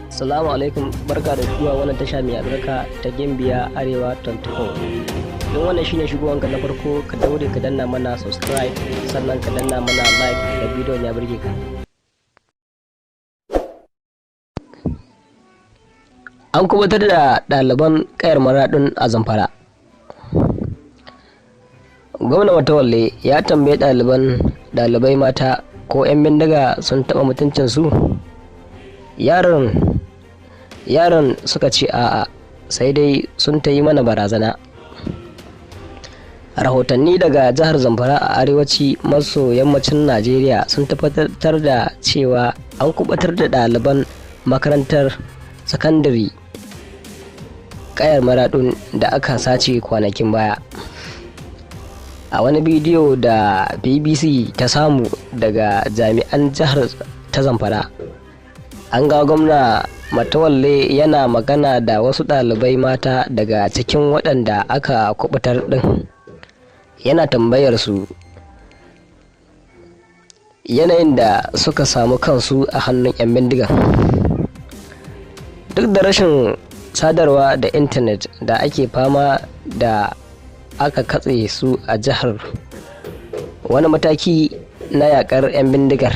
Salamu alaikum, barka da shigowa wannan tasha mai albarka ta Gimbiya Arewa 24. Don wannan shine shigowanka na farko, ka daure ka danna mana subscribe, sannan ka danna mana like da bidiyon ya burge ka. An kubutar da ɗaliban Kayar Maradun a Zamfara. Gwamna Matawalle ya tambayi ɗaliban ɗalibai mata ko 'yan bindiga sun taɓa mutuncinsu. Yaran suka ce a'a, sai dai sun ta yi mana barazana. Rahotanni daga jihar Zamfara a arewaci maso yammacin Najeriya sun tabbatar da cewa an kubutar da ɗaliban makarantar sakandare Kayar Maradun da aka sace kwanakin baya. A wani bidiyo da BBC ta samu daga jami'an jihar ta Zamfara, an ga Gwamna Matawalle yana magana da wasu ɗalibai mata daga cikin waɗanda aka kubutar ɗin, yana tambayar su yanayin da suka samu kansu a hannun 'yan bindigan. Duk da rashin sadarwa da intanet da ake fama da aka katse su a jihar, wani mataki na yakar 'yan bindigar.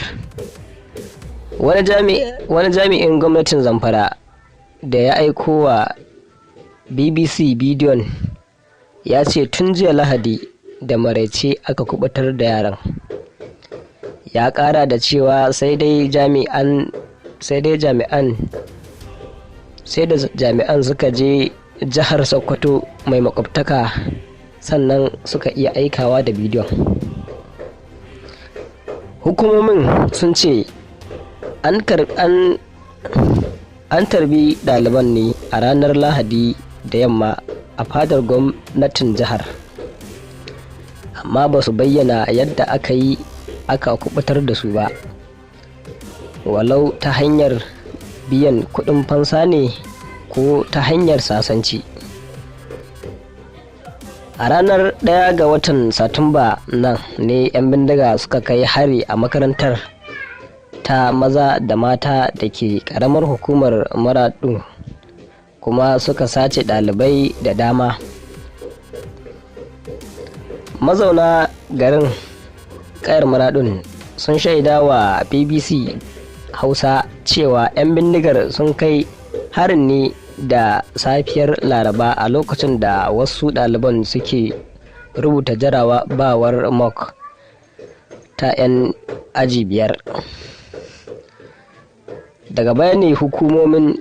Wani jami'in gwamnatin Zamfara da ya aiko wa BBC bidiyon ya ce tun jiya Lahadi da maraice aka kubutar da yaran. Ya kara da cewa sai dai jami'an sai dai jami'an sai da jami'an suka je jihar Sokoto mai makwabtaka sannan suka iya aikawa da bidiyon. Hukumomin sun ce an tarbi ɗaliban ne a ranar Lahadi da yamma a fadar gwamnatin jihar, amma ba su bayyana yadda aka yi aka kubutar da su ba, walau ta hanyar biyan kuɗin fansa ne ko ta hanyar sasanci. A ranar 1 ga watan Satumba nan ne 'yan bindiga suka kai hari a makarantar ta maza da mata da ke karamar hukumar Maradun, kuma suka sace ɗalibai da dama. Mazauna garin Kayar Maradun sun shaida wa BBC Hausa cewa 'yan bindigar sun kai harin ne da safiyar Laraba a lokacin da wasu ɗaliban suke rubuta jarabawar mock ta 'yan aji 5. Daga baya ne hukumomin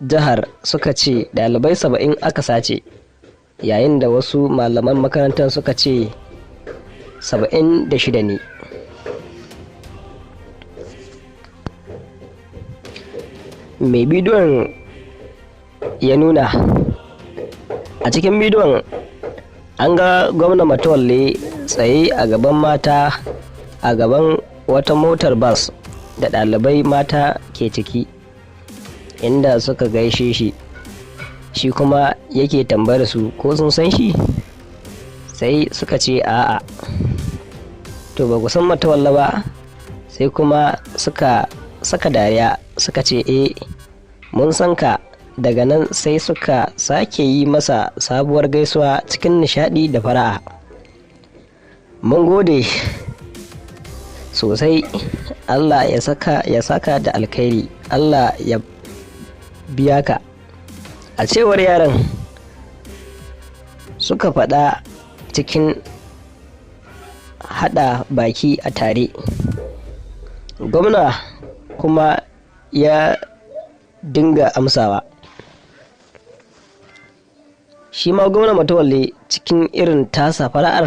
jihar suka ce ɗalibai 70 aka sace, yayin da wasu malaman makarantar suka ce 76 ne. Mai bidiyon ya nuna? A cikin bidiyon an ga Gwamna Matawalle tsaye a gaban mata a gaban wata motar bas da ɗalibai mata ke ciki, inda suka gaishe shi, shi kuma yake tambayar su ko sun san shi, sai suka ce a'a. To, ba ku san Matawalle ba? Sai kuma suka saka dariya suka ce eh, mun san ka. Daga nan sai suka sake yi masa sabuwar gaisuwa cikin nishadi da fara'a. Mun gode sosai, Allah ya saka da alkhairi, Allah ya biya ka, a cewar yaran suka faɗa cikin haɗa baki a tare. Gwamna kuma ya dinga amsawa. Shi ma Gwamna Matawalle cikin irin tasa fara'ar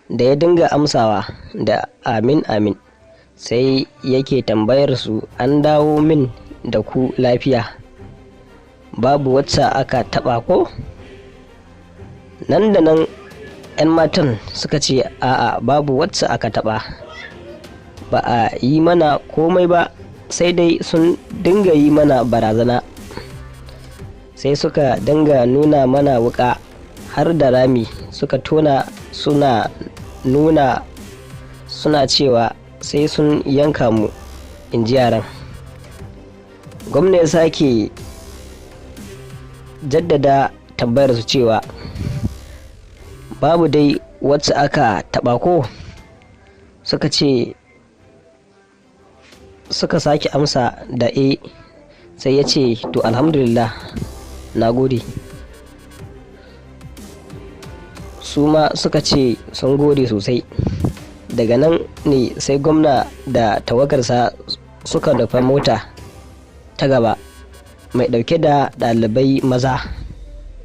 da ya dinga amsawa da amin amin, sai yake tambayar su, an dawo min da ku lafiya, babu wacce aka taba ko? Nan da nan 'yan matan suka ce a'a, babu wacce aka taba, ba a yi mana komai ba, sai dai sun dinga yi mana barazana, sai suka dinga nuna mana wuka, har da rami suka tona suna nuna, suna cewa sai sun yanka mu, in ji yaran. Gwamna ya sake jaddada tambayar su cewa babu dai wacce aka taɓa ko? Suka ce, suka sake amsa da e. Sai ya ce, "To, alhamdulillah, na gode." Su ma suka ce sun gode sosai. Daga nan ne sai gwamna da tawagarsa suka nufa mota ta gaba mai dauke da ɗalibai maza.